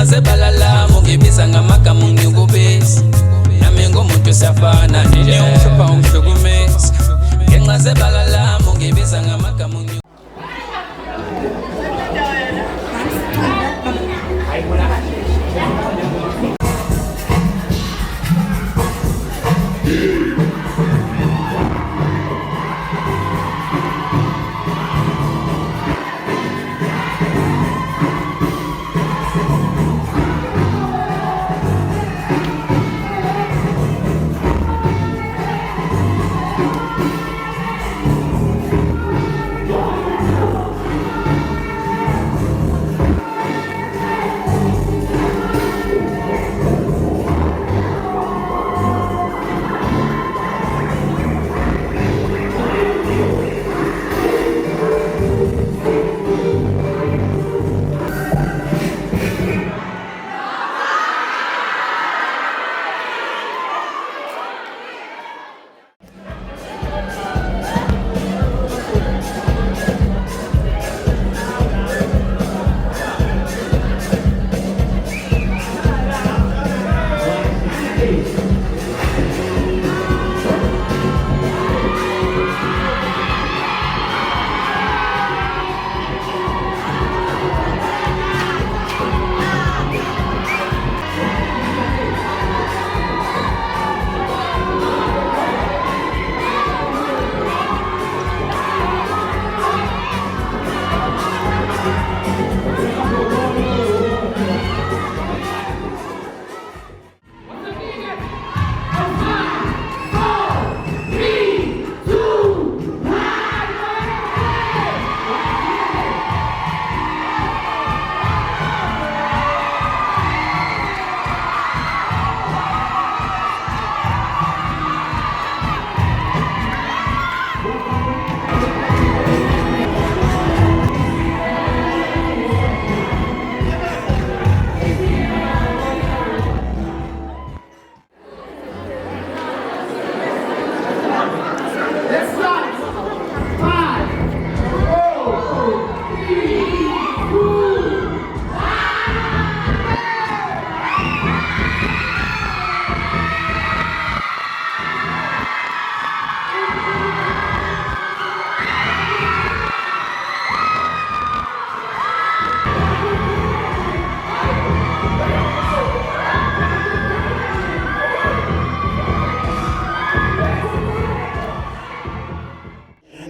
Ngenxa zebala lami ungibiza ngamagama ungikubisa. Nami ngumuntu siyafana nje ungihlupha ungihlukumeza. Ngenxa zebala lami ungibiza ngamagama.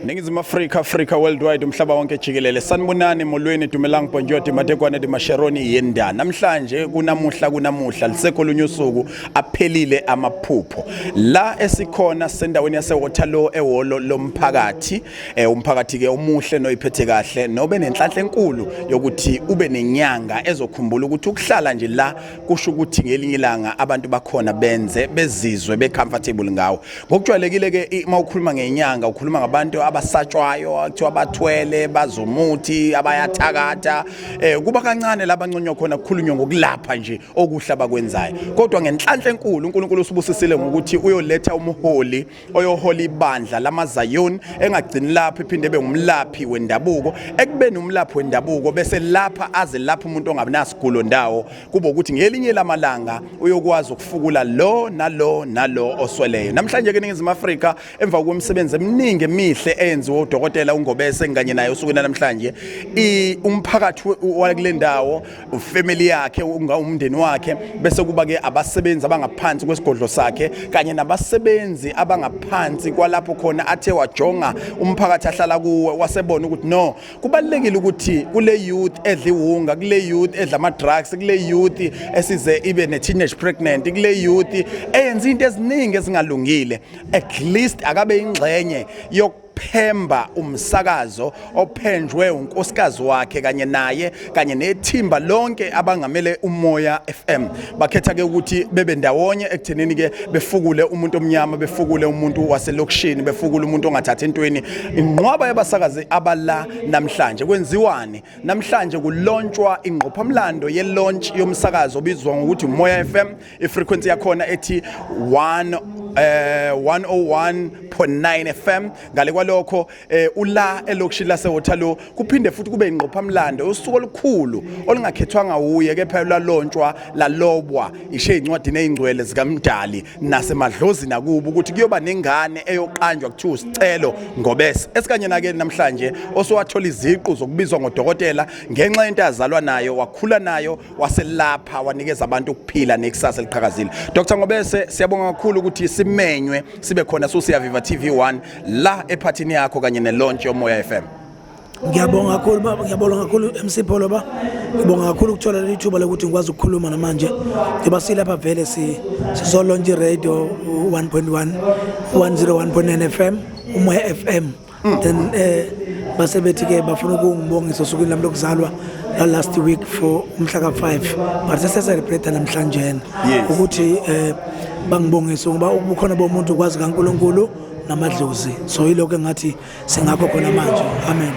Ningizimu Afrika, Africa worldwide, umhlaba wonke jikelele. Sanibonani, molweni, dumelang, bonjour, matekwane, dimasheroni yenda. Namhlanje kunamuhla kunamuhla lisekho olunye usuku aphelile amaphupho. La esikhona sendaweni yase Waterloo ehholo lomphakathi. Umphakathi ke omuhle noyiphethe kahle nobe nenhlanhla enkulu yokuthi ube nenyanga ezokhumbula ukuthi ukuhlala nje la kusho ukuthi ngelinye ilanga abantu bakhona benze bezizwe be comfortable ngawo. Ngokujwayelekile ke uma ukhuluma ngenyanga ukhuluma ngabantu abasatshwayo kuthiwa bathwele bazomuthi abayathakatha kuba kancane labanconywa khona kukhulunywa ngokulapha nje okuhle abakwenzayo. Kodwa ngenhlanhla enkulu uNkulunkulu usibusisile ngokuthi uyoletha umholi oyohola ibandla lamaZayoni engagcini lapho iphinde ebe ngumlaphi wendabuko ekubeni umlaphi wendabuko bese lapha aze lapha umuntu ongabenasigulo ndawo kube ukuthi ngelinye lamalanga uyokwazi ukufukula lo nalo nalo osweleyo. Namhlanje ke eNingizimu Afrika emva kwemisebenzi eminingi emihle eyenziwe udokotela uNgobese kanye naye osukwini namhlanje umphakathi wakule ndawo ufamily yakhe umndeni wakhe bese kuba ke abasebenzi abangaphansi kwesigodlo sakhe kanye nabasebenzi abangaphansi kwalapho khona athe wajonga umphakathi ahlala kuwe wasebona ukuthi no kubalulekile ukuthi kule youth edla iwunga, kule youth edla ama drugs, kule youth esize ibe ne teenage pregnant, kule youth eyenza into eziningi ezingalungile, at least akabe ingxenye yokuphemba umsakazo ophenjwe unkosikazi wakhe kanye naye kanye nethimba lonke abangamele uMoya FM. Bakhetha ke ukuthi bebe ndawonye ekuthenini ke befukule umuntu omnyama, befukule umuntu waselokishini, befukule umuntu ongathathi entweni. Inqwaba yabasakazi abala namhlanje kwenziwani? Namhlanje kulontshwa ingqophamlando ye-launch yomsakazo obizwa ngokuthi Moya FM, ifrequency yakhona ethi 1. 101.9 FM. Ngale kwalokho ula elokishini laseWaterloo, kuphinde futhi kube ingqophamlando, usuku olukhulu olungakhethwanga wuye, kepha lwalontshwa, lalobwa ishe incwadini eyingcwele zikaMdali nasemadlozi nakubo ukuthi kuyoba nengane eyoqanjwa kuthiwa uSicelo Ngobese, esikanye nake namhlanje, osowathola iziqu zokubizwa ngodokotela ngenxa yento azalwa nayo, wakhula nayo, waselapha, wanikeza abantu ukuphila nekusasa eliqhakazile. Dr Ngobese, siyabonga kakhulu ukuthi simenywe sibe khona Susiyaviva TV 1 la ephathini yakho kanye ne-launch yoMoya FM. Ngiyabonga kakhulu baba, ngiyabonga kakhulu MC Pholo ba. Ngibonga kakhulu ukuthola leli thuba lokuthi ngikwazi ukukhuluma namanje. Njengoba silapha vele si sizolaunch radio 1.1 101.9 FM, uMoya FM. Then base bethi ke bafuna ukungibongisa osukwini lami lokuzalwa la last week for umhla ka-5, but sese-celebrate namhlanje ukuthi bangibongise ngoba ubukhona bomuntu ukwazi kaNkulunkulu namadlozi, so yilokho engathi singakho khona manje. Amen.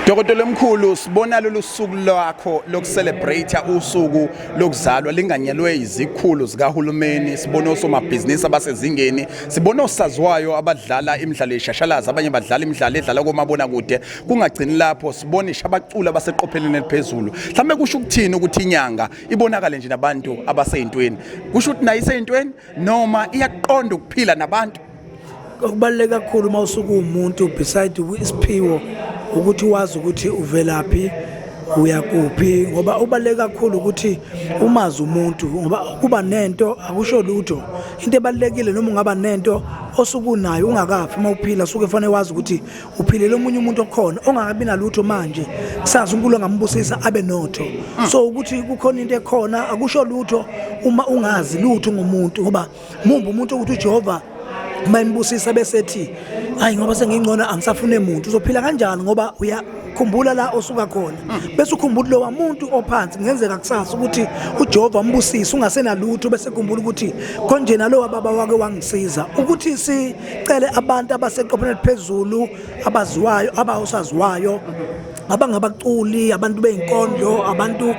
Dokotela omkhulu, sibona lolu suku lwakho lokucelebrate usuku lokuzalwa linganyelwe izikhulu zikahulumeni, sibona osomabhizinisi abasezingeni, sibona osaziwayo abadlala imidlalo yeshashalazi, abanye badlala imidlalo edlala komabonakude. Kungagcini lapho, sibona isho abaculi abaseqopheleni eliphezulu. Mhlawumbe kusho ukuthini ukuthi inyanga ibonakale nje nabantu abaseyintweni? Kusho ukuthi nayo iseyintweni noma iyaqonda ukuphila nabantu? Okubaluleke kakhulu uma usuke uwumuntu, beside isiphiwo, ukuthi wazi ukuthi uvelaphi, uyakuphi, ngoba ubaluleke kakhulu ukuthi umazi umuntu, ngoba kuba nento akusho lutho. Into ebalulekile, noma ungaba nento osuke unayo ungakafi, uma uphila suke fanele wazi ukuthi uphilele omunye umuntu okhona ongakabi nalutho manje, kusasa uNkulunkulu angambusisa abe notho. So ukuthi kukhona into ekhona akusho lutho uma ungazi lutho ngomuntu, ngoba mumbe umuntu ukuthi uJehova mayembusisa bese ethi, "Hayi, ngoba sengingcono angisafune muntu." Uzophila kanjani? Ngoba uyakhumbula la osuka khona, bese ukhumbula lo muntu ophansi. Kungenzeka kusasa ukuthi uJehova ambusise ungasenalutho, bese khumbula ukuthi konje nalo baba wake wangisiza. Ukuthi sicele abantu abaseqophelweni eliphezulu, abaziwayo, abawusaziwayo, abangabaculi, abantu bey'nkondlo, abantu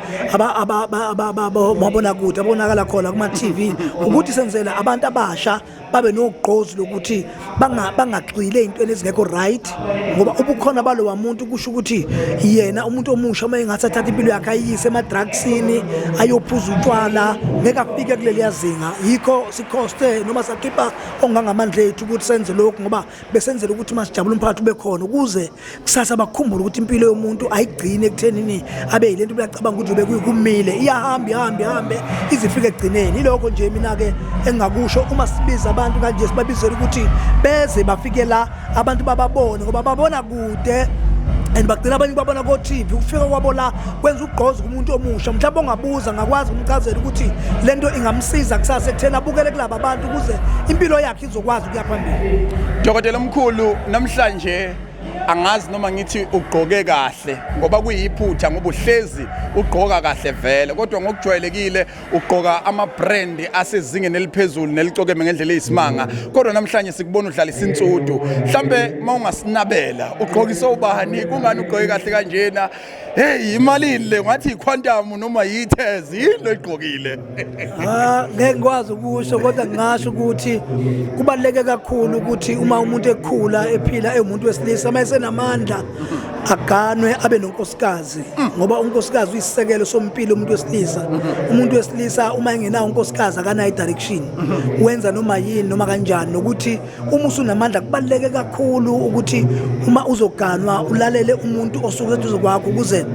mabonakude, abonakala khona kuma-TV, ukuthi senzele abantu abasha babe nogqozi lokuthi bangagxili ey'ntweni ezingekho right, ngoba ubukhona balowa muntu kusho ukuthi yena umuntu omusha uma engathi athatha impilo yakhe ayiyise emadrugsini, ayophuza utshwala, ngeke afike kuleliya zinga. Yikho sikhoste noma sakhipha okungangamandla ethu ukuthi senze lokhu, ngoba besenzela ukuthi masijabule umphakathi ube khona, ukuze kusasa bakhumbule ukuthi impilo yomuntu ayigcini ekuthenini abe yilento uyacabanga ukuthi ube kuyikumile, iyahamba, ihambe, ihambe izifike ekugcineni. Ilokho nje mina-ke engingakusho. Uma sibiza abantu kanje, sibabizela ukuthi beze bafike la, abantu bababone, ngoba babona kude and bagcina abanye babona ko-TV. Ukufika kwabo la kwenza ugqozi kumuntu omusha, mhlawumbe ongabuza ngakwazi ukumchazela ukuthi le nto ingamsiza kusasa ekutheni abukele kulaba bantu ukuze impilo yakhe izokwazi ukuya phambili. Dokotela omkhulu, namhlanje angazi noma ngithi ugqoke kahle, ngoba kuyiphutha, ngoba uhlezi ugqoka kahle vele, kodwa ngokujwayelekile ugqoka ama-brand asezingeni eliphezulu nelicokeme ngendlela eyisimanga, kodwa namhlanje sikubona udlalisa insudu. Mhlambe uma ungasinabela, ugqokise ubani? Kungani ugqoke kahle kanjena? Hey, imalini le? Ngathi i-Quantum noma yi-Tez, yini lo igqokile? Ah, ngeke ngikwazi ukusho, kodwa ngingasho ukuthi kubaluleke kakhulu ukuthi uma umuntu ekhula, ephila, ewumuntu wesilisa, uma esenamandla, aganwe, abe nonkosikazi, ngoba unkosikazi uyisisekelo sompilo umuntu wesilisa. Umuntu wesilisa uma engenawo unkosikazi akanayo direction, wenza noma yini, noma kanjani. Nokuthi uma usunamandla, kubaluleke kakhulu ukuthi uma uzoganwa ulalele umuntu osuke eduze kwakho, ukuze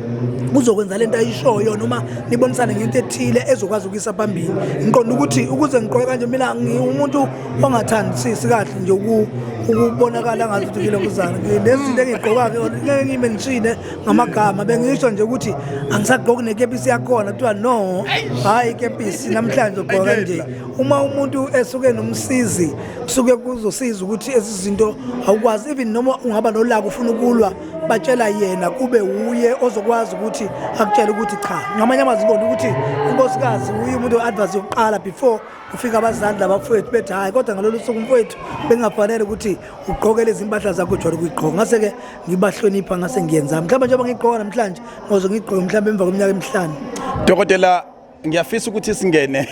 uzokwenza lento ayishoyo noma nibonisane ngento ethile ezokwazi ukuyisa phambili. Ngiqonda ukuthi ukuze ngigqoke kanje, mina ngiwumuntu ongathandisisi kahle nje ukubonakala ngathi ukuthi ngilokuzana lezi zinto engiyigqoka-ke, ngeke ngimenshine ngamagama. Bengisho nje ukuthi angisagqoki nekepisi yakhona, kuthiwa no, hhayi, ikepisi namhlanje ugqoka kanje. Uma umuntu esuke nomsizi, kusuke kuzosiza ukuthi ezi zinto awukwazi, even noma ungaba nolaka ufuna ukulwa, batshela yena, kube wuye ozokwazi ukuthi akutshele ukuthi cha. Ngamanye amazwi ngibona ukuthi unkosikazi uye umuntu we-advice yokuqala before kufika abazali labafowethu, bethi, "Hhayi, kodwa ngalolu suku mfowethu bengafanele ukuthi ugqoke lezi mpahla zakho ujwayele ukuyigqoka." Ngase-ke ngibahlonipha, ngase ngiyenza mhlawumbe njengoba ngiyigqoka namhlanje, ngoze ngiyigqoke mhlawumbe emva kweminyaka emihlanu. Dokotela. Ngiyafisa ukuthi singene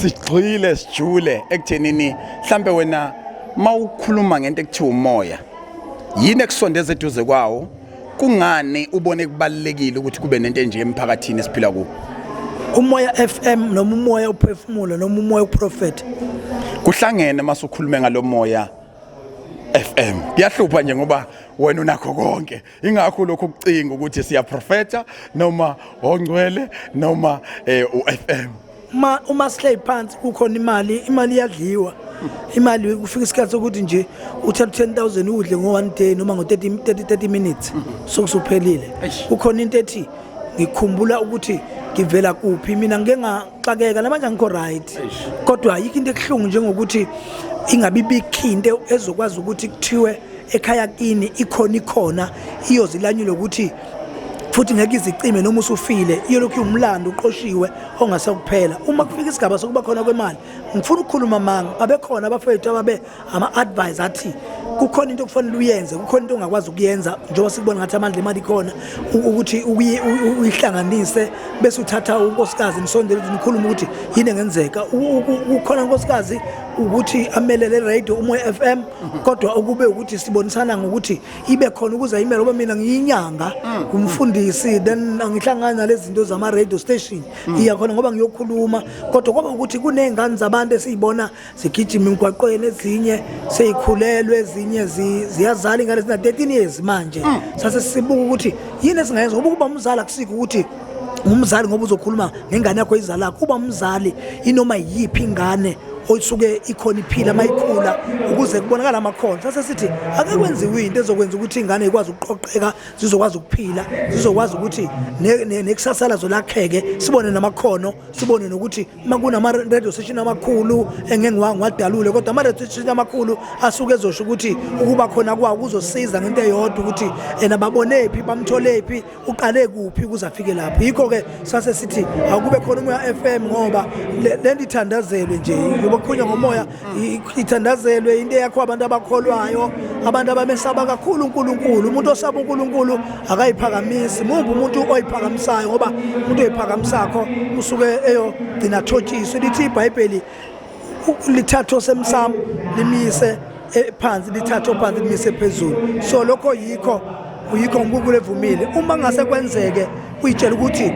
sigxile sijule ekuthenini mhlambe wena mawukhuluma ngento ekuthiwa umoya, yini ekusondeza eduze kwawo? Kungani ubone kubalulekile ukuthi kube nento enje emphakathini esiphila kuwo? Umoya FM noma umoya uphefumulo noma umoya uprofet. Kuhlangene masukhulume ngalomoya FM. Kuyahlupha nje ngoba wena unakho konke. Ingakho lokhu kucinga ukuthi siyaprofeta noma ongcwele noma uFM. Uma sihleli phansi kukhona imali, imali iyadliwa. Imali kufika isikhathi sokuthi nje uthatha 10,000 udle ngo one day noma ngo 30 30 30 minutes sokusuphelile. Kukhona into ethi ngikhumbula ukuthi ngivela kuphi, mina ngike ngaxakeka namanje angikho right, kodwa ayikho into ekuhlungu njengokuthi ingabi bikho into ezokwazi ukuthi kuthiwe ekhaya kini ikhona ikhona iyozilanyulwe ukuthi futhi ngeke izicime noma usufile, iyolokhu iwumlando uqoshiwe ongasekuphela. Uma kufika isigaba sokuba khona kwemali, ngifuna ukukhuluma manga, babekhona abafowethu ababe ama-advice athi kukhona into okufanele uyenze, kukhona into ongakwazi ukuyenza njengoba sikubona ngathi amandla emali ikhona, ukuthi uyihlanganise bese uthatha unkosikazi nisondele ukuthi nikhulume ukuthi yini engenzeka. Kukhona unkosikazi ukuthi amelele radio Umoya FM, kodwa ukube ukuthi sibonisana ngokuthi ibe khona ukuze ayimele, ngoba mina ngiyinyanga, ngumfundisi, then angihlangani nalezi zinto zama radio station. Iya khona ngoba ngiyokhuluma, kodwa kwaba ukuthi kuney'ngane zabantu esiyibona zigijima emgwaqweni, ezinye seyikhulelwe, ezinye ziyazala ingane zina 13 years manje. Sase sibuka ukuthi yini esingayenza, ngoba ukuba umzali akusikho ukuthi umzali ngoba uzokhuluma ngengane yakho oyizalakho. Uba umzali inoma yiphi ingane osuke ikhona iphila mayikhula ukuze kubonakala amakhono. Sase sithi ake kwenziwe into ezokwenza ukuthi ingane ikwazi ukuqoqeka, zizokwazi ukuphila, zizokwazi ukuthi nekusasa lazo lakheke, sibone namakhono, sibone nokuthi uma kunama-radio station amakhulu engeke ngiwadalule, kodwa ama-radio station amakhulu asuke ezosho ukuthi ukuba khona kwawo kuzosiza ngento eyodwa, ukuthi ena babonephi, bamtholephi, uqale kuphi ukuze afike lapho. Yikho-ke sase sithi akube khona Umoya FM, ngoba le nto ithandazelwe nje, ngoba kukhulunywa ngomoya, ithandazelwe into eyakho abantu abakholwayo, abantu abamesaba kakhulu uNkulunkulu. Umuntu osaba uNkulunkulu akayiphakamisi, mumbi umuntu oyiphakamisayo, ngoba umuntu oyiphakamisakho usuke eyogcina thotshiswe. Lithi iBhayibheli lithathe osemsamo limise phansi, lithathe ophansi limise phezulu. So lokho yikho uyikho uNkulunkulu evumile. Uma ngase kwenzeke uyitshela ukuthi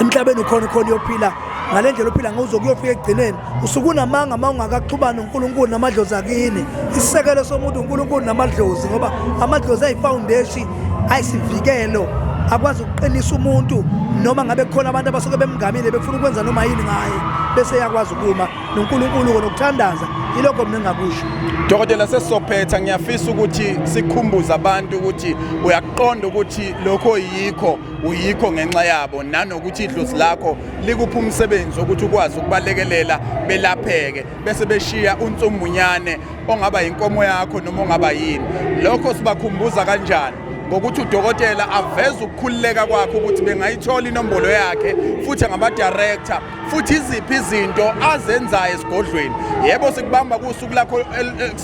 emhlabeni ukhona khona uyophila ngale ndlela ophila ngayo, uzokuyofika ekugcineni usuke unamanga uma ungakaxhubani noNkulunkulu namadlozi akini. Isisekelo somuntu uNkulunkulu namadlozi, ngoba amadlozi ayifoundation, ayisivikelo, akwazi ukuqinisa umuntu noma ngabe kukhona abantu abasuke bemngamile befuna ukwenza noma yini ngaye, bese eyakwazi ukuma noNkulunkulu nokuthandaza. Yilokho mina engingakusho. Dokotela, sesizophetha. Ngiyafisa ukuthi sikhumbuze abantu ukuthi uyaqonda ukuthi lokho yikho uyikho ngenxa yabo, nanokuthi idlozi lakho likupha umsebenzi wokuthi ukwazi ukubalekelela belapheke bese beshiya unsumbunyane ongaba inkomo yakho noma ongaba yini. Lokho sibakhumbuza kanjani? Ngokuthi udokotela aveze ukukhululeka kwakhe ukuthi bengayithola inombolo yakhe, futhi angaba-director, futhi iziphi izinto azenzayo esigodlweni. Yebo, sikubamba kusuku lakho,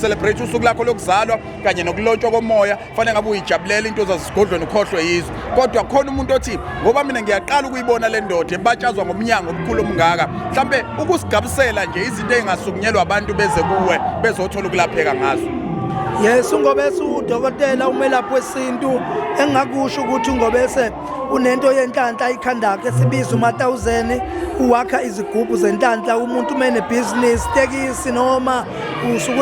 celebrate usuku lakho lokuzalwa kanye nokulontshwa komoya, fanele ngabe uyijabulela into zasigodlweni ukhohlwe yizo. Kodwa khona umuntu othi ngoba mina ngiyaqala ukuyibona le ndoda ebatshazwa ngomnyango omkhulu omngaka, mhlambe ukusigabisela nje izinto ey'ngasukunyelwa abantu beze kuwe bezothola ukulapheka ngazo. Yes, uNgobese udokotela umelaphi wesintu. Engingakusho ukuthi uNgobese unento yenhlanhla ayikhandakhe esibiza uma-1000, uwakha izigubhu zenhlanhla. Umuntu uma enebhizinisi tekisi noma usuke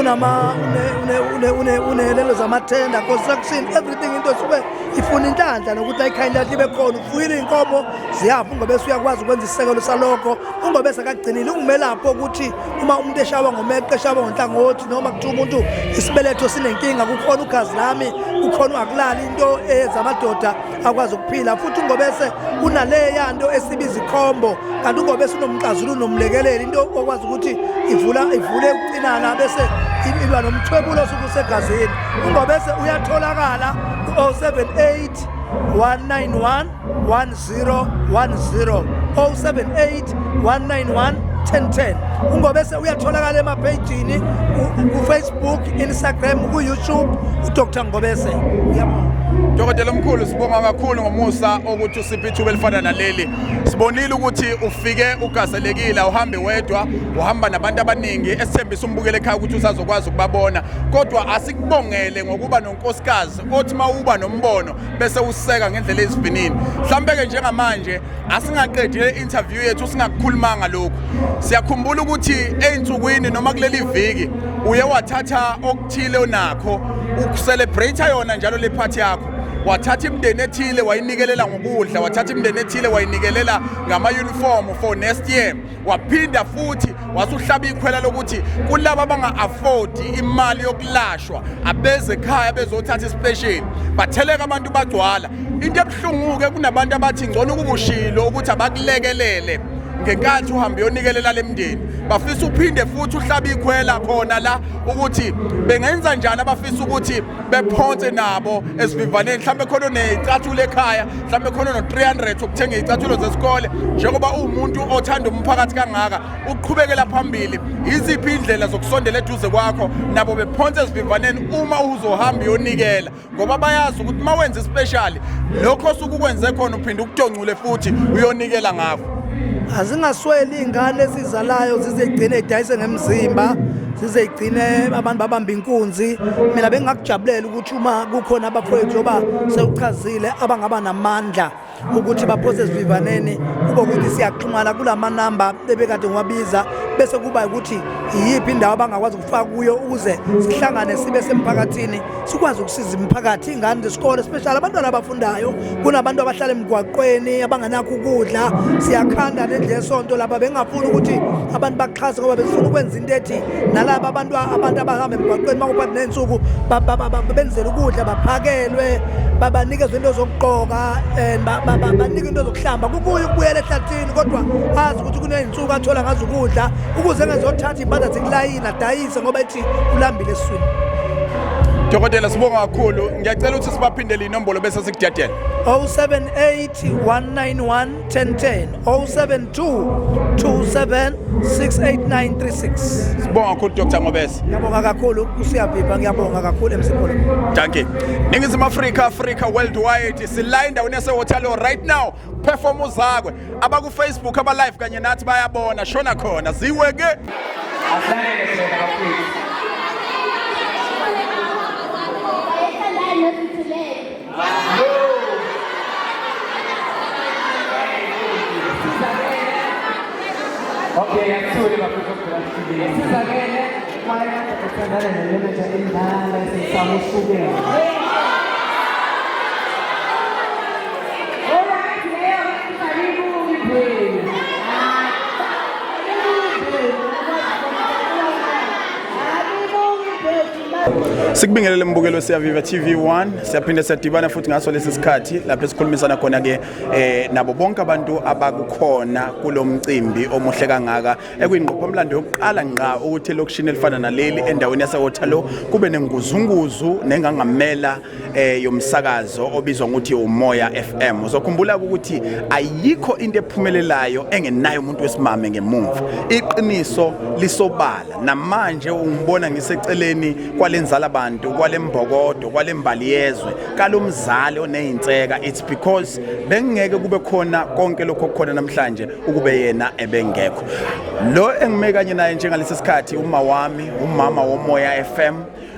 unelelo zamathenda, construction, everything, into esuke ifuna inhlanhla nokuthi ayikhaya inhlanhla ibe khona. Ufuyile iy'nkomo ziyafa, uNgobese uyakwazi ukwenza isisekelo salokho. UNgobese akagcinile, ungumelaphi ukuthi uma umuntu eshawa ngomeqe, eshawa ngonhlangothi, noma kuthiwa umuntu isibeletho sinenkinga, kukhona ugazi lami, kukhona ungakulali into ezamadoda akwazi ukuphila. Futhi uNgobese unaleya nto esibiza ikhombo, kanti uNgobese unomxazululo nomlekeleli, into okwazi ukuthi ivula ivule ukucinana bese ilwa nomthwebulo osuke usegazini. UNgobese uyatholakala ku-078 191 1010, 078 191 1010. UNgobese uyatholakala emaphejini ku-Facebook, Instagram, ku-YouTube, uDr Ngobese. Ngiyabonga. Dokotela omkhulu, sibonga kakhulu ngomusa ukuthi usiphe ithuba elifana naleli. Sibonile ukuthi ufike ugaselekile, uhambe wedwa, uhamba nabantu abaningi esithembisa umbukele ekhaya ukuthi usazokwazi ukubabona. Kodwa asikubongele ngokuba nonkosikazi othi mawuba nombono bese useka ngendlela ezivinini. Mhlambe ke njengamanje asingaqedi le interview yethu singakukhulumanga lokhu. Siyakhumbula ukuthi ezinsukwini noma kuleli viki uye wathatha okuthile onakho ukucelebrate yona njalo le party yakho, wathatha imindeni ethile wayinikelela ngokudla, wathatha imindeni ethile wayinikelela ngama-uniform for next year, waphinda futhi wasuhlaba ikhwela lokuthi kulabo abanga-afford imali yokulashwa abeze ekhaya bezothatha isipesheli. Batheleka abantu bagcwala. Into ebuhlungu-ke, kunabantu abathi ngcono ukubushilo ukuthi abakulekelele ngenkathi uhambe uyonikelela le mndeni. Bafisa uphinde futhi uhlabe ikhwela khona la ukuthi bengenza njani, abafisa ukuthi bephonse nabo esivivaneni, mhlawumbe khona oney'cathulo ekhaya, mhlawumbe khona no-300 ukuthenga iy'cathulo zesikole. Njengoba uwumuntu othanda umphakathi kangaka, uqhubekela phambili, yiziphi iy'ndlela zokusondela eduze kwakho nabo bephonse esivivaneni uma uzohamba uyonikela? Ngoba bayazi ukuthi uma wenza ispecial, lokho osuke ukwenze khona uphinde ukutoncule futhi uyonikela ngakho. Azingasweli iy'ngane esizalayo zizegcine idayise ngemzimba, zizegcine abantu babamba inkunzi. Mina bengingakujabulela ukuthi uma kukhona abafowethu, njengoba sewuchazile, abangaba namandla ukuthi baphose esivivaneni, kube ukuthi siyaxhumana kula manamba ebekade ngiwabiza, bese kuba ukuthi iyiphi indawo abangakwazi ukufaka kuyo ukuze sihlangane sibe semphakathini, sikwazi ukusiza imiphakathi, iy'ngane zesikole, especially abantwana abafundayo. Kunabantu abahlala emgwaqweni abanganakho ukudla. Siyakhanda nendlu yesonto lapha. Bengingafuni ukuthi abantu baxhase ngoba besifuna ukwenza into ethi nalaba abantu abahamba emgwaqweni makuphathi ney'nsuku benzele ukudla, baphakelwe, babanikezwe into zokugqoka and banikwe into zokuhlamba. Kukuye ukubuyela ehlathini, kodwa azi ukuthi kuney'nsuku athola ngazo ukudla ukuze engezothatha iy'mpahla zikulayini adayise ngoba ethi ulambile esiswini. Dokotela, sibonga kakhulu. Ngiyacela ukuthi sibaphindele inombolo bese sikudedela. 078 191 1010, 072 27 68936. Sibonga kakhulu, Dr Ngobese. Ngiyabonga kakhulu, usiyabhibha. Ngiyabonga kakhulu, MC Polo. Dankie. Ningizimu Afrika, Africa worldwide, sila endaweni yaseWaterloo right now, perform uzakwe. Abaku-Facebook aba-live kanye nathi bayabona, shona khona ziwe ke. Asilalele sona bafethu. Wayethandana noSithulele. Okay, akuthule bafethu, okugcina sibili. Sizakele wayekade ethandana nemeneja endala esesamushukela. Alright, leyo karibu phela. Sikubingelele mbukelo Siyaviva TV1. Siyaphinde siyadibana futhi ngaso lesi sikhathi lapho esikhulumisana khona ke nabo bonke abantu abakukhona kulomcimbi omuhle kangaka, ekuyingqophamlando yokuqala ngqa ukuthi elokishini elifana naleli endaweni yaseWaterloo kube nenguzunguzu nengangamela yomsakazo obizwa ngokuthi uMoya FM. Uzokhumbula ukuthi ayikho into ephumelelayo engenayo umuntu wesimame ngemuva. Iqiniso lisobala. Namanje ungibona ngiseceleni kwalenzala bantu, kwalembokodo, kwalembali yezwe, kalomzali oneyinseka. It's because bengeke kube khona konke lokho okukhona namhlanje ukube yena ebengekho. Lo engime kanye naye njengalesi sikhathi, uma wami, umama woMoya FM,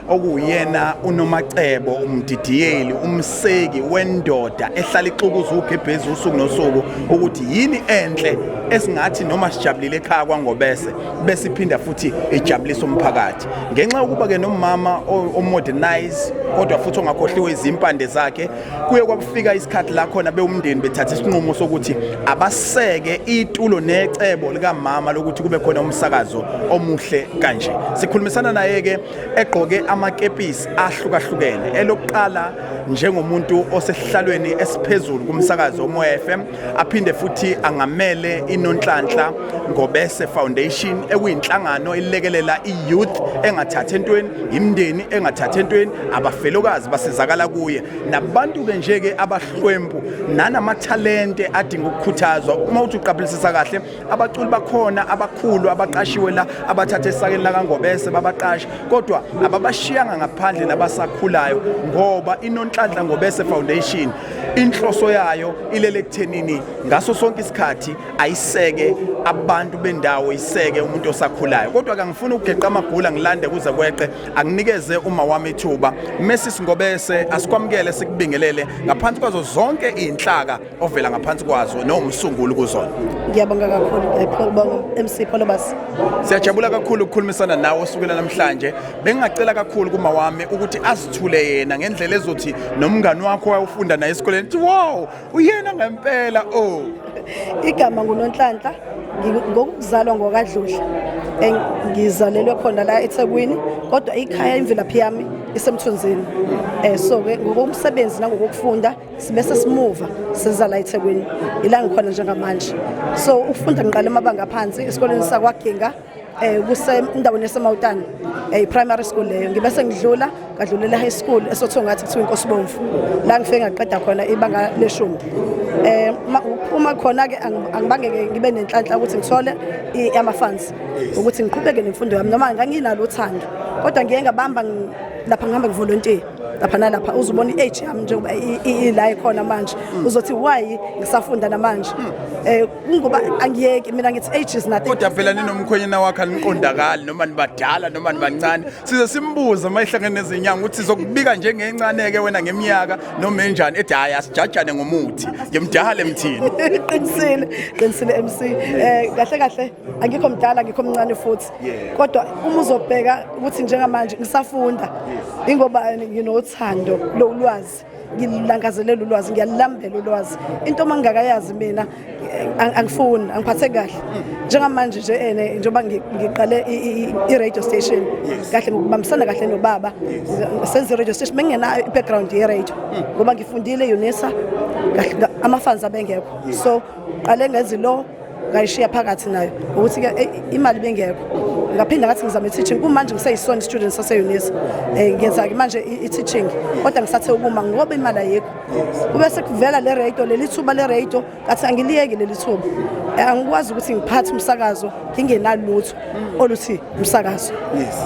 okuwuyena uNomacebo, umdidiyeli, umseki wendoda ehlala ixukuza ugebhezi usuku nosuku ukuthi yini enhle esingathi noma sijabulile ekhaya kwaNgobese bese iphinda futhi ijabulisa umphakathi. Ngenxa yokuba ke nomama o-modernize kodwa futhi ongakhohliwe izimpande zakhe, kuye kwafika isikhathi la khona bewumndeni bethatha isinqumo sokuthi abaseke itulo necebo likamama lokuthi kube khona umsakazo omuhle kanje. Sikhulumisana naye ke egqoke amakepisi ahlukahlukene, elokuqala njengomuntu osesihlalweni esiphezulu kumsakazo oMoya FM, aphinde futhi angamele iNonhlanhla Ngobese Foundation, ekuyinhlangano elekelela i-youth engathathi entweni, imindeni engathathi entweni, abafelokazi basizakala kuye, nabantu ke nje ke abahlwempu nanamathalente adinga ukukhuthazwa. Uma uthi uqaphelisisa kahle, abaculi bakhona abakhulu abaqashiwe la, abathatha esakeni lakaNgobese babaqasha, kodwa ababashiya. Ayibashiyanga ngaphandle nabasakhulayo ngoba iNonhlanhla Ngobese Foundation inhloso yayo ilele ekuthenini ngaso sonke isikhathi ayiseke abantu bendawo, iseke umuntu osakhulayo. Kodwa kangifuni ukugeqa amagula, ngilande kuze kweqe, anginikeze uma wami ithuba. Mrs Ngobese, asikwamukele, sikubingelele ngaphansi kwazo zonke izinhlaka ovela ngaphansi kwazo nowumsunguli kuzona. Ngiyabonga kakhulu, ngiyabonga MC Pholobas. Siyajabula kakhulu ukukhulumisana nawe osukela namhlanje. Bengingacela kakhulu kuma wami ukuthi azithule yena ngendlela ezothi nomngani wakho wayufunda naye esikoleni ethi wow, uyena ngempela. Oh. Igama nguNonhlanhla, ngokuzalwa ngokaDludla. Ngizalelwe khona la eThekwini, kodwa ikhaya imvelaphi yami iseMthunzini. So ke ngokomsebenzi nangokufunda sibe sesimuva siza la eThekwini, ila ngikhona njengamanje. So ukufunda ngiqale amabanga aphansi esikoleni sakwaGinga, kuse endaweni yaseMawutane, primary school leyo. Ngibe sengidlula ngadlulela high school eSothongathi, kuthiwa iNkosi Bomvu, la ngifike ngaqeda khona ibanga leshumi. Uma khona ke angibangeke ngibe nenhlanhla ukuthi ngithole ama funds ukuthi ngiqhubeke nemfundo yami, noma nganginalo uthando, kodwa ngiye ngabamba lapha ngihamba ngivolunteer lapha nalapha. Uzubona i-age yami njengoba ila ikhona manje, uzothi why ngisafunda namanje? Kungoba angiyeki mina, ngithi age is nothing. Kodwa phela ninomkhwenyana wakhe aniqondakali noma nibadala noma nibancane. Size simbuze uma ihlangene nezinyanga ukuthi sizokubika njengencane-ke wena ngeminyaka noma enjani, ethi hhayi, asijajane ngomuthi, ngimdala emthini. Qinisile, qinisile MC. Kahle kahle angikho mdala, angikho mncane futhi, kodwa uma uzobheka ukuthi njengamanje ngisafunda ingoba nginothando lolwazi, ngilangazelela ulwazi, ngiyalambela ulwazi. Into uma ngingakayazi mina angifuni, angiphatheki kahle. Njengamanje nje ene njengoba ngiqale i-radio station kahle ngokubambisana kahle nobaba, senze i-radio station, bengingenayo i-background ye-radio ngoba ngifundile UNISA kahle, ama-funds abengekho, so qale ngenza lo, ngayishiya phakathi nayo ukuthi-ke imali bengekho. Ngaphinda ngathi ngizama i-teaching. Kumanje ngiseyisona i-student sase-UNISA, ngenza-ke manje i-teaching, kodwa ngisathe ukuma ngoba imali ayikho. Kube sekuvela le radio, leli thuba le radio, ngathi angiliyeki leli thuba. Angikwazi ukuthi ngiphathe umsakazo ngingenalutho oluthi umsakazo,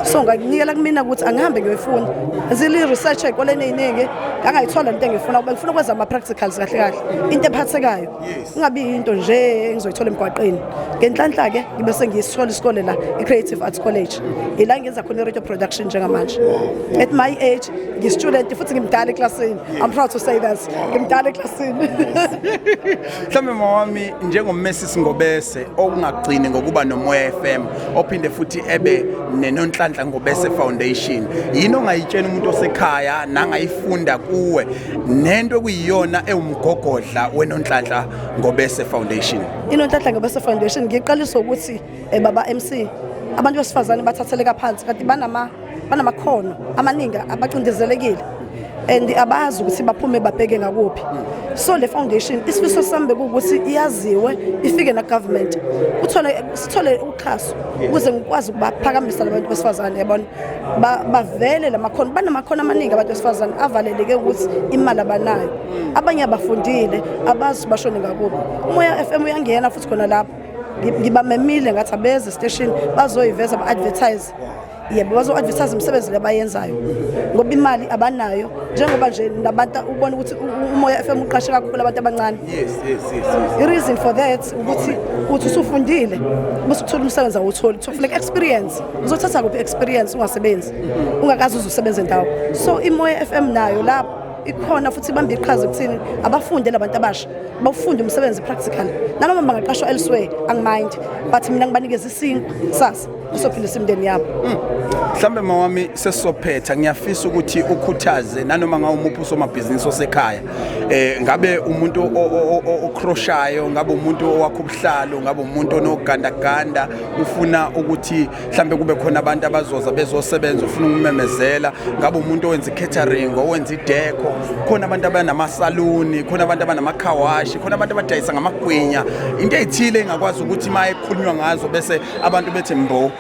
so ngakunikela kumina ukuthi angihambe ngiyoyifunda. Ngenzile i-research ey'koleni ey'ningi, ngangayithola into engifuna. Bengifuna ukwenza ama-practicals kahle kahle, into ephathekayo, kungabi into nje engizoyithola emgwaqeni. Ngenhlanhla-ke ngibe sengiyisithola isikole la, i-Creative Arts College, ila ngenza khona i-radio production njengamanje. At my age ngi-student futhi ngimdala eklasini. I'm proud to say that ngimdala eklasini. Mhlawumbe mawami, njengoMrs Ngobese okungagcini ngokuba noMoya FM, ophinde futhi ebe neNonhlanhla Ngobese Foundation, yini ongayitshela umuntu osekhaya nangayifunda kuwe nento ekuyiyona ewumgogodla weNonhlanhla Ngobese Foundation? INonhlanhla Ngobese Foundation ngiqalisa ukuthi baba MC, abantu besifazane bathatheleka phansi kanti banamakhono amaningi abacindezelekile and abazi ukuthi baphume babheke ngakuphi. So le foundation, isifiso sami bekuwukuthi iyaziwe, ifike na government, uthole sithole uxhaso ukuze ngikwazi ukubaphakamisa labantu besifazane, yabona, bavele lamakhono. Banamakhono amaningi abantu besifazane avaleleke ukuthi imali abanayo, abanye abafundile, abazi bashone ngakuphi. Umoya FM uyangena futhi khona lapho. Ngibamemile ngathi abeze station bazoyiveza, ba-advertise, yebo, bazo-advertise imisebenzi le abayenzayo ngoba imali abanayo. Njengoba nje nabantu ubona ukuthi uMoya FM uqashe kakhulu abantu abancane. yes yes yes, yes. I-reason for that ukuthi uthi usufundile bese uthola umsebenzi, awutholi, kufuneka experience. Uzothatha kuphi experience ungasebenzi, ungakaze uze usebenze ndawo? So iMoya FM nayo lapho ikhona futhi ibambe iqhaza ekuthini abafunde labantu abasha, bawufunde umsebenzi practical, nanoma bangaqashwa elsewhere angimind, but mina ngibanikeza isinkwa kusasa esophilisa imindeni yabo. Mhlambe mawami, sesizophetha, ngiyafisa ukuthi ukhuthaze nanoma ngawumuphi usomabhizinisi osekhaya, ngabe umuntu ocroshayo, ngabe umuntu owakha ubuhlalo, ngabe umuntu onogandaganda ufuna ukuthi mhlambe kube khona abantu abazoza bezosebenza, ufuna ukumemezela, ngabe umuntu owenza i-catering, owenza i-decor, khona abantu abanamasaluni, khona abantu abanama-car wash, khona abantu abadayisa ngamagwinya, into ey'thile engakwazi ukuthi uma ekhulunywa ngazo bese abantu bethi mbo,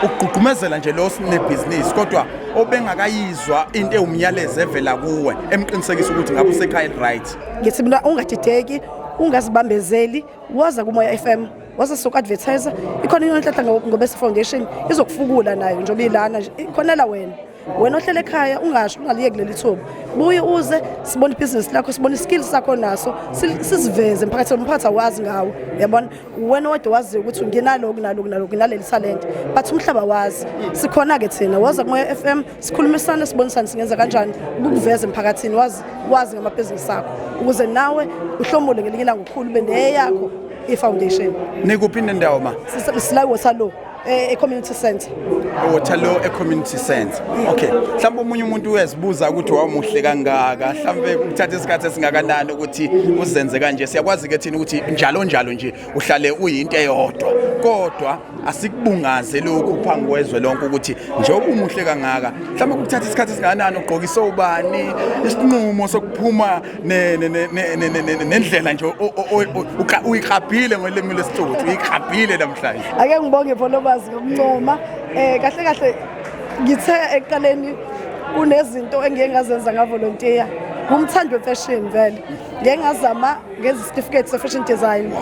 ukugqugqumezela nje lo sinebhizinisi kodwa obengakayizwa into ewumyalezo evela kuwe emqinisekisa ukuthi ngabe usekhaya right. Ngithi mina ungadideki, ungazibambezeli, waza kuMoya FM, waza soku-advertise. Ikhona iNonhlanhla Ngobese Foundation, izokufukula nayo njengoba ilana nje ikhonela wena. Wena ohlele ekhaya ungasho, ungaliyeki leli thuba, buye uze sibone ibhizinisi lakho, sibone iskill sakho naso, sisiveze emphakathini. Umphakathi awazi ngawo, uyabona, wena wedwa waziyo ukuthi nginaloku naloku naloku, nginaleli talent, but umhlaba wazi. Sikhona-ke thina, woza kuMoya FM, sikhulumisane, sibonisane singenza kanjani ukukuveza emphakathini, wazi ngamabhizinisi akho ukuze nawe uhlomule ngelinye ilanga ukhulu ube neyakho i-foundation. Nikuphi nendawo, ma? Sila Waterloo, e-community center. Waterloo, e-community center. Okay, mhlawumbe omunye umuntu uyazibuza ukuthi wawumuhle kangaka, mhlawumbe kuthatha isikhathi esingakanani ukuthi uzenze kanje. Siyakwazi ke thina ukuthi njalo njalo nje uhlale uyinto eyodwa, kodwa asikubungaze lokhu phambi kwezwe lonke ukuthi njengoba umuhle kangaka, mhlawumbe kuthatha isikhathi esingakanani, ugqokise ubani, isinqumo sokuphuma nendlela nje uyikrabhile ngolimi lwesiTsotsi, uyikrabhile namhlanje. Ake ngibonge, Pholobazi, ngokuncoma. Kahle kahle ngithe ekuqaleni kunezinto engike ngazenza ngavolontiya. Ngumthandi wefashion vele, ngeke ngazama ngenza isitifiketi se-fashion design,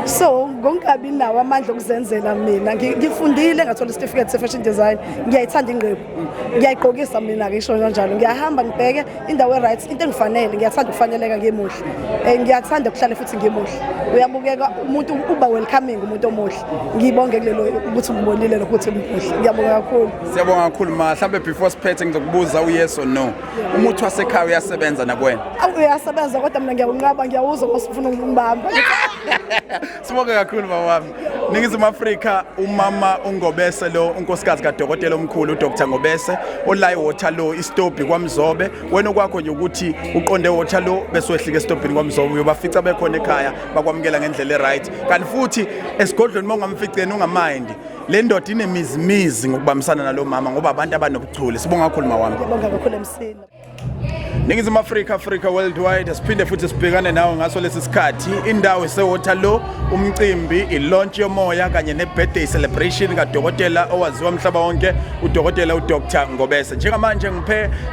so ngokungabi nawo amandla okuzenzela mina, ngifundile ngathola isitifiketi se-fashion design. Ngiyayithanda ingqephu, ngiyayigqokisa mina, ngisho kanjalo. Ngiyahamba ngibheke indawo e-right, into engifanele. Ngiyathanda ukufaneleka, ngimuhle, ngiyathanda ukuhlale futhi ngimuhle. Uyabukeka umuntu, uba welcoming umuntu omuhle. Ngibonge kulelo ukuthi ngibonile lokho ukuthi muhle. Ngiyabonga kakhulu. Siyabonga kakhulu, ma. Mhlawumbe before siphethe ngizokubuza u-yes or no, umuthi wasekhaya uyasebenza nakuwena? Awu, uyasebenza, kodwa mina ngiyawunqaba, ngiyawuzwa uma usufuna ukungibamba. Sibonge kakhulu, mama wami. Ningizimu Afrika, umama uNgobese lo, unkosikazi kadokotela omkhulu uDr Ngobese ola eWaterloo, istobhi kwaMzobe. Wena okwakho nje ukuthi uqonde Waterloo bese wehlika esitobhini kwaMzobe, uyobafica bekhona ekhaya, bakwamukela ngendlela e-right. Kanti futhi esigodlweni uma ungamficeni ungamindi, le ndoda inemizimizi ngokubambisana nalo mama ngoba abantu abanobuchule. Sibonga kakhulu, mawami. Ngiyabonga kakhulu emsini. Ningizimu Afrika, Africa worldwide, siphinde futhi sibhekane nawe ngaso lesi sikhathi. Indawo iseWaterloo, umcimbi i-launch yomoya kanye ne-birthday celebration kadokotela owaziwa umhlaba wonke, udokotela uDr Ngobese. Njengamanje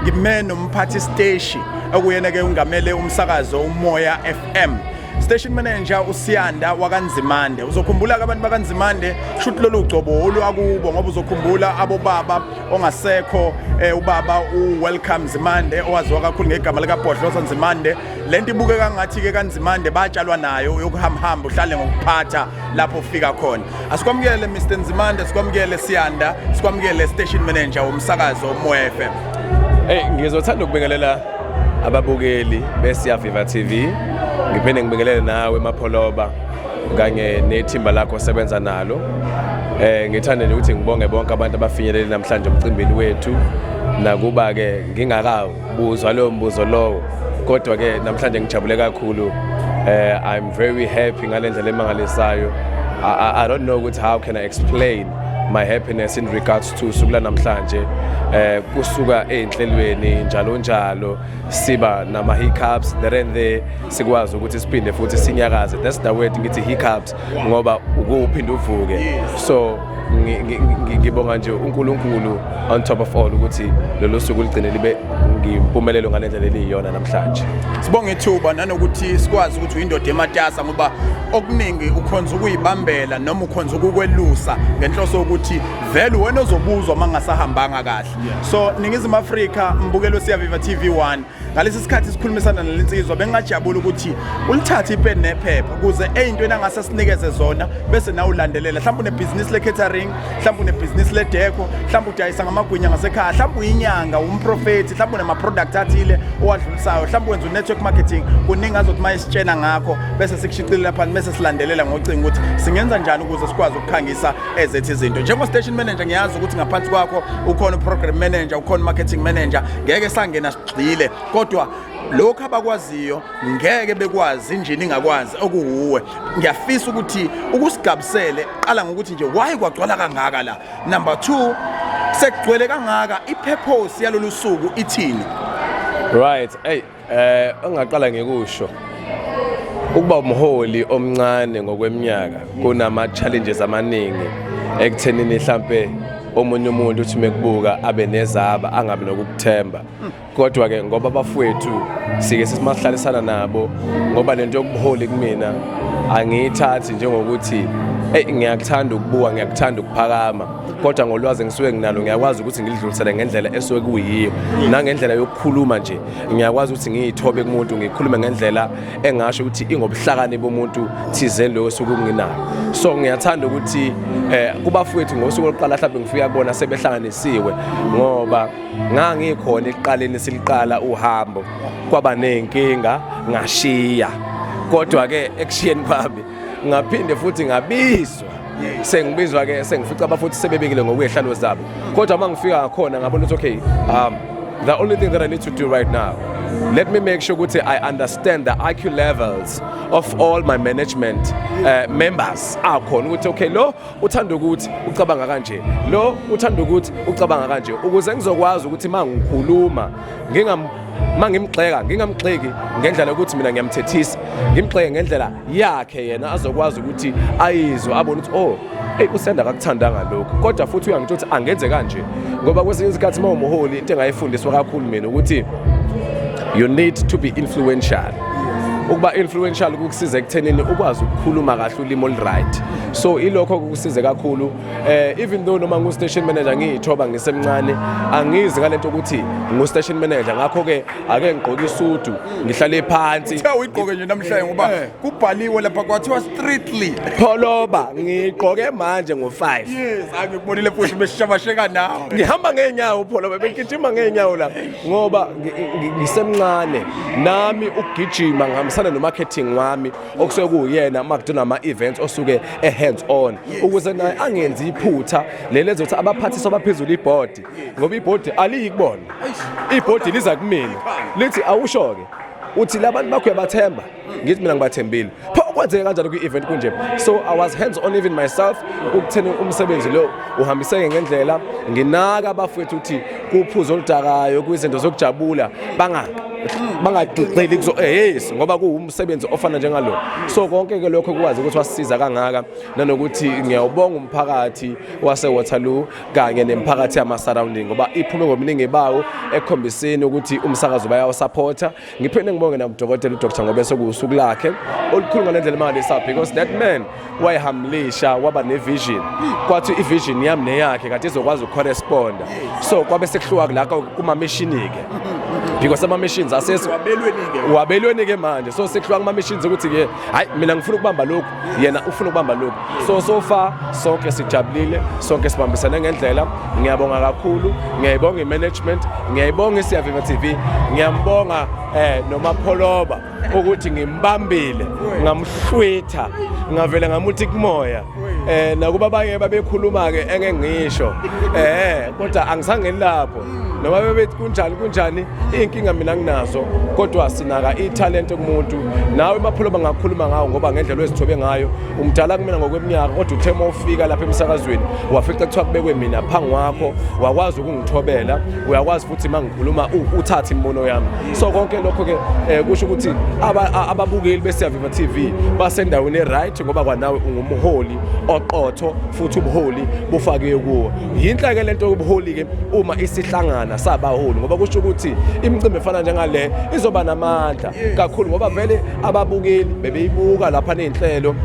ngime nomphathi steshi okuyena ke ungamele umsakazo uMoya FM, station manager uSiyanda wakaNzimande. Uzokhumbula ke abantu bakaNzimande, shuthi lolu gcobo olwakubo, ngoba uzokhumbula abobaba ongasekho, ubaba uWelcome Nzimande owaziwa kakhulu ngegama likaBhodloza Nzimande. Lento ibukeka ngathi ke kaNzimande batshalwa nayo yokuhamba uhlale ngokuphatha lapho ufika khona. Asikwamukele, Mr Nzimande, sikwamukele, Siyanda, sikwamukele, station manager womsakazo uMoya FM. Hey, ngizothanda ukubingelela ababukeli beSiyaviva TV. Ngiphinde ngibingelele nawe, Mapholoba, kanye nethimba lakho osebenza nalo. Ngithanda nje ukuthi ngibonge bonke abantu abafinyelele namhlanje emcimbini wethu. Nakuba ke ngingakabuzwa loyo mbuzo lowo, kodwa ke namhlanje ngijabule kakhulu. I'm very happy ngalendlela emangalisayo. I don't know ukuthi how can I explain my happiness in regards to usuku namhlanje. Kusuka einhlelweni njalo njalo siba nama hiccups there and there, sikwazi ukuthi siphinde futhi sinyakaze. That's the word ngithi hiccups ngoba ukuphinda uvuke. So ngibonga nje uNkulunkulu on top of all ukuthi lolu suku ligcine libe ngimpumelelo ngalendlela eliyiyona namhlanje. Sibonge ithuba nanokuthi sikwazi ukuthi uyindoda ematasa, ngoba okuningi ukhonza ukuyibambela noma ukhonza ukukwelusa ngenhloso yokuthi vele wena ozobuzwa uma ngasahambanga kahle. So Ningizimu Afrika, mbukelo Siyaviva TV 1, ngalesi sikhathi sikhulumisana nalensizwa, bengingajabula ukuthi ulithathe ipeni nephepha ukuze ey'ntweni angase sinikeze zona bese nawe ulandelela. Mhlawumbe unebhizinisi le-catering, mhlawumbe unebhizinisi le-decor, mhlawumbe udayisa ngamagwinya ngasekhaya, mhlawumbe uyinyanga, umprofethi, mhlawumbe unama-product athile owadlulisayo, mhlawumbe wenza u-network marketing. Kuningi azothi uma esitshena ngakho bese sikushicilela phansi, bese silandelela ngocingo ukuthi singenza njani ukuze sikwazi ukukhangisa ezethu izinto. Njengo-station manager, ngiyazi ukuthi ngaphansi kwakho ukhona u-program manager, ukhona u-marketing manager. Ngeke sangena sigxile, kodwa lokhu abakwaziyo ngeke bekwazi injini ingakwazi okuwuwe. Ngiyafisa ukuthi ukusigabisele, qala ngokuthi nje why kwagcwala kangaka la? Number 2, sekugcwele kangaka, i-purpose yalolu suku ithini? Right, hey, engaqala ngikusho ukuba umholi omncane ngokweminyaka kunama challenges amaningi ekuthenini mhlambe omunye umuntu uthi mekubuka abe nezaba, angabi nokukuthemba. Kodwa ke ngoba abafowethu sike sisimahlalisana nabo, ngoba lento yokubuholi kumina angiyithathi njengokuthi Hey, ngiyakuthanda ukubuka, ngiyakuthanda ukuphakama, kodwa ngolwazi ngisuke nginalo ngiyakwazi ukuthi ngilidlulisele ngendlela esuke kuyiyo, nangendlela yokukhuluma nje ngiyakwazi ukuthi ngiyithobe kumuntu, ngikhulume ngendlela engasho ukuthi ingobuhlakani bomuntu thizeni lo osuke nginayo. So ngiyathanda ukuthi kubafowethu ngosuku lokuqala mhlawumbe ngifika kubona sebehlanganisiwe, ngoba ngangikhona ekuqaleni siliqala uhambo, kwaba nezinkinga ngashiya, kodwa ke ekushiyeni kwami ngaphinde futhi ngabizwa. Sengibizwa ke sengifica abafuthi sebebekile ngokwehlalo zabo, kodwa uma ngifika ngakhona ngabona ukuthi okay, the only thing that I need to do right now, let me make sure ukuthi I understand the IQ levels of all my management members akhona, ukuthi okay, lo uthanda ukuthi ucabanga kanje, lo uthanda ukuthi ucabanga kanje, ukuze ngizokwazi ukuthi uma ngikhuluma ngingam mangimgxeka ngingamgxeki ngendlela yokuthi mina ngiyamthethisa, ngimgxeke ngendlela yakhe yena azokwazi ukuthi ayizwe, abone ukuthi oh hey, usenda akakuthandanga lokhu, kodwa futhi uyangitsho ukuthi angenze kanje. Ngoba kwesinye isikhathi uma umuholi, into engayifundiswa kakhulu mina ukuthi you need to be influential. Ukuba influential kukusiza ekuthenini ukwazi ukukhuluma kahle ulimi olu-right. So ilokho kukusize kakhulu. Even though noma ngu-station manager ngiyithoba ngisemncane, angizi ngalento ukuthi ngu-station manager, ngakho-ke ake ngigqoke isudu ngihlale phansi. Uthe uyigqoke nje namhlanje ngoba kubhaliwe lapha kwathiwa strictly. Pholoba, ngiyigqoke manje ngo-5. Yes, angikubonile futhi beshabasheka nawe. Ngihamba ngeenyawo, Pholoba, bengigijima ngeenyawo la ngoba ngisemncane nami ukugijima ngihambisana no-marketing wami okusuke kuwuyena uma kudona ama-events osuke e-hands on, ukuze naye angenzi iphutha leli ezothi abaphathiswa abaphezulu ibhodi, ngoba ibhodi aliyi kubona, ibhodi liza kumina lithi awusho-ke uthi labantu bakho uyabathemba, ngithi mina ngibathembile, pho kwenzeke kanjani kwi-event kunje? So I was hands on even myself ukutheni umsebenzi lo uhambiseke ngendlela, nginaka abafowethu ukuthi kuphuzo oludakayo kwizinto zokujabula bangagxili kuzo, yes, ngoba kuwumsebenzi ofana njengalo. So konke ke lokho kukwazi ukuthi wasisiza kangaka, nanokuthi ngiyawubonga umphakathi wase-Waterloo kanye nemiphakathi yama-surrounding, ngoba iphume ngobuningi bawo ekukhombiseni ukuthi umsakazo bayawusapotha. Ngiphinde ngibonge nakudokotela uDr Ngobese kuwusuku lakhe olukhulu ngale ndlela emangalisayo, because that man wayihamlisha waba ne-vision, kwathi i-vision yami neyakhe kade izokwazi ukucorresponda, so kwabe sekuhluka la kuma-mission-ke, because ama-missions asesi Wabelweni-ke. Wabelweni-ke manje, so sekuhluka kuma-missions ukuthi-ke hayi, mina ngifuna ukubamba lokhu, yena ufuna ukubamba lokhu. So far sonke sijabulile, sonke sibambisane ngendlela. Ngiyabonga kakhulu, ngiyayibonga i-management, ngiyayibonga iSiyaviva TV, ngiyambonga noMapholoba ukuthi ngimbambile ngamhlwitha ngavele ngamuthi kumoya, nakuba abanye babekhuluma ke enge ngisho, kodwa angisangeni lapho noma bebethi kunjani kunjani, iy'nkinga mina nginazo, kodwa sinaka ithalente kumuntu. Nawe Mapholoba ngakhuluma ngawo ngoba ngendlela oyizithobe ngayo, umdala kumina ngokweminyaka, kodwa uthe uma ufika lapha emsakazweni wafica kuthiwa kubekwe mina phambi kwakho, wakwazi ukungithobela, uyakwazi futhi uma ngikhuluma uthathe imibono yami. So konke lokho-ke kusho ukuthi ababukeli beSiyaviva TV basendaweni e-right, ngoba kwanawe ungumholi oqotho futhi ubuholi bufakiwe kuwo. Yinhle-ke lento yobuholi-ke uma isihlangana sabaholi, ngoba kusho ukuthi imicimbi efana njengale izoba namandla kakhulu, ngoba vele ababukeli bebeyibuka lapha ney'nhlelo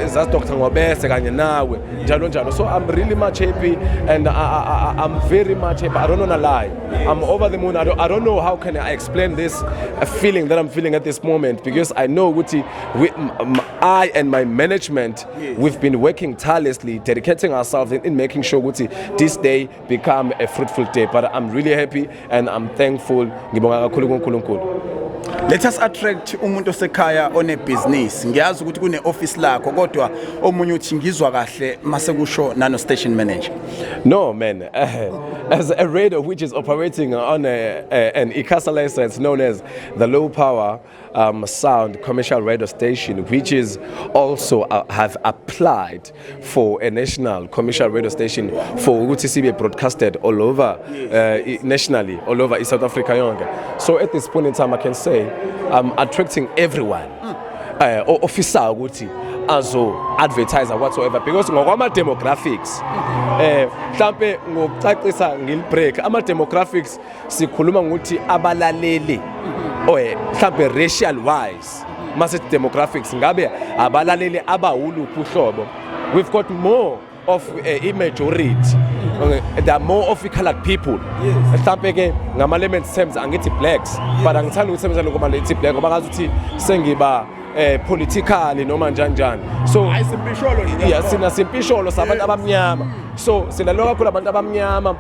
zas Dr Ngobese kanye nawe njalo njalo. So I'm really much happy and I'm very much happy. I don't wanna lie, I'm over the moon. I don't know how can I explain this feeling that I'm feeling at this moment, because I know ukuthi I and my management, we've been working tirelessly, dedicating ourselves in making sure ukuthi this day become a fruitful day. But I'm really happy and I'm thankful. Ngibonga kakhulu kuNkulunkulu. Let us attract umuntu osekhaya onebhizinisi. Ngiyazi ukuthi kune office lakho, kodwa omunye uthi ngizwa kahle mase kusho nano station manager. No, man. As a radio which is operating on an ICASA license known as the Low Power Sound Commercial Radio Station, which is also have applied for a national commercial radio station for ukuthi sibe broadcasted all over nationally, all over South Africa yonke. So at this point in time, I can say I'm attracting everyone ofisayo ukuthi azo advertise whatsoever, because ngokwama demographics, mhlambe ngokucacisa ngilibreak ama demographics, sikhuluma ngokuthi abalaleli oe mhlambe racial wise. Masithi demographics, ngabe abalaleli abawuluphi uhlobo? We've got more of i-majority. Okay, there are more of i-colored people. Mhlampe ke ngama-layman's terms angithi blacks, but angithandi ukusebenzisa lokho manje black ngoba ngazi ukuthi sengiba politically noma njani njani. So Hayi, simpisholo nje. Yeah, sina simpisholo sabantu abamnyama. So silalelwa kakhulu abantu abamnyama,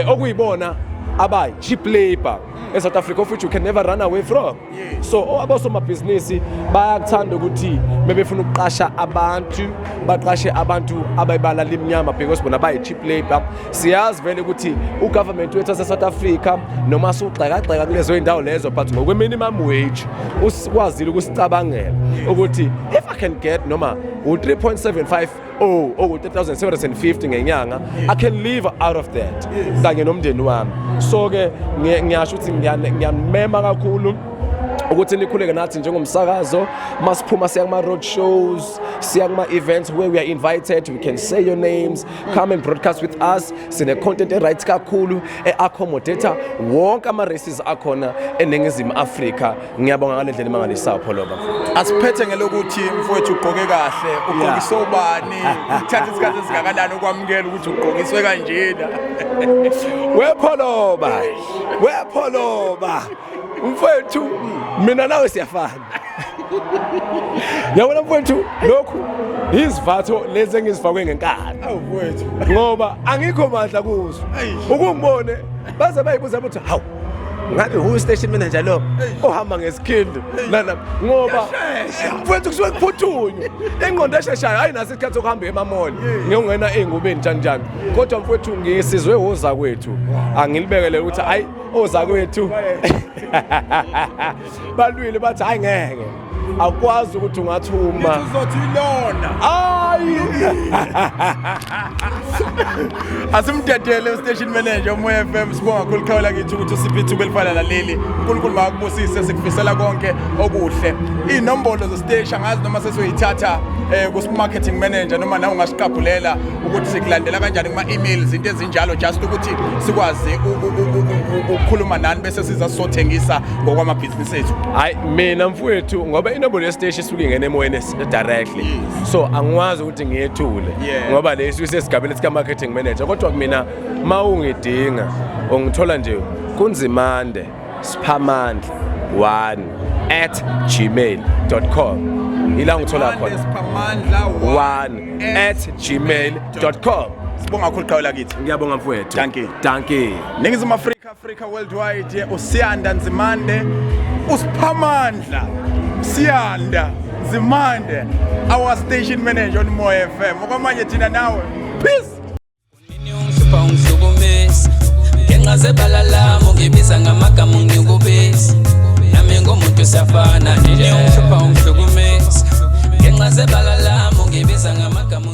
okuyibona abayi cheap labor eSouth Africa, of which you can never run away from. So abosomabhizinisi bayakuthanda ukuthi mebefuna ukuqasha abantu, baqashe abantu abayibala limnyama because bona bayi cheap labor. Siyazi vele ukuthi ugovernment wethu wase South Africa, noma sugxekagxeka kulezo indawo lezo, but ngokwe minimum wage usikwazile ukusicabangela ukuthi if I can get noma u3.75, oh, oku 3750 ngenyanga, I can live out of that kanye nomndeni wami. So ke ngiyasho ukuthi ngiyamema kakhulu ukuthi nikhuleke nathi njengomsakazo. Masiphuma siya kuma road shows, siya kuma events where we are invited, we can say your names, come and broadcast with us. Sine content e right kakhulu e accommodate wonke ama races akhona eNingizimu Afrika. Ngiyabonga ngale ndlela emangalisayo, Pholoba. Asiphethe ngelokuthi, mfowethu, ugqoke kahle. Ugqokiswe ubani? Uthatha isikhathi esingakanani ukwamukela ukuthi ugqokiswe kanjena? Wepholoba, wepholoba, mfowethu, mina nawe siyafana. Yabona mfowethu, lokhu izivatho lezi engizifakwe ngenkani. Awu mfowethu. Ngoba angikho mandla kuzo. Eish. Ukungibone baze bayibuza ukuthi, hawu, ngabe hu station manager lo ohamba ngesikhindi nana? Ngoba mfowethu kusuke kuphuthunywa, ingqondo esheshayo ayinaso isikhathi sokuhamba emamall ngiyongena ey'ngubeni njani njani. Kodwa mfowethu, ngisizwe oza kwethu. Angilibekele ukuthi hayi, oza kwethu balwile, bathi hayi, ngeke, akwazi ukuthi ungathuma. Uzothi ilona. Hayi. Asimdedele station manager uMoya FM. Sibonga kakhulu, khawula kithi, ukuthi usiphe ithuba elifana naleli. uNkulunkulu makakubusise, sikufisela konke okuhle. Inombolo zestation angazi noma sesiyoyithatha ku marketing manager noma nawe ungasiqaphulela ukuthi sikulandela kanjani kuma emails, into ezinjalo, just ukuthi sikwazi ukukhuluma nani bese siza sizothengisa ngokwamabhizinisi ethu. Hayi, mina mfowethu, ngoba inombolo yesiteshi isuke ingena emoyeni directly, so angikwazi ukuthi ngiyethule ngoba lesi isesigabeni sika marketing manager. Kodwa mina ma ungidinga, ungithola nje kuNzimande Siphamandla 1@gmail.com, ila ngithola khona. Siphamandla 1@gmail.com. Sibonga kakhulu, qhawula kithi. Ngiyabonga mfowethu. Dankie. Dankie. Ningizimu Afrika, Africa worldwide, uSiyanda Nzimande, uSiphamandla Siyanda Nzimande, our station manager on Moya FM. Okwamanje thina nawe, peace. Ungihlupha, ungihlukumeza ngenxa zebala lami, ungibiza ngamagama, ungikubisa. Nami ngumuntu, siyafana nje. Ungihlupha, ungihlukumeza ngenxa zebala lami, ungibiza ngamagama.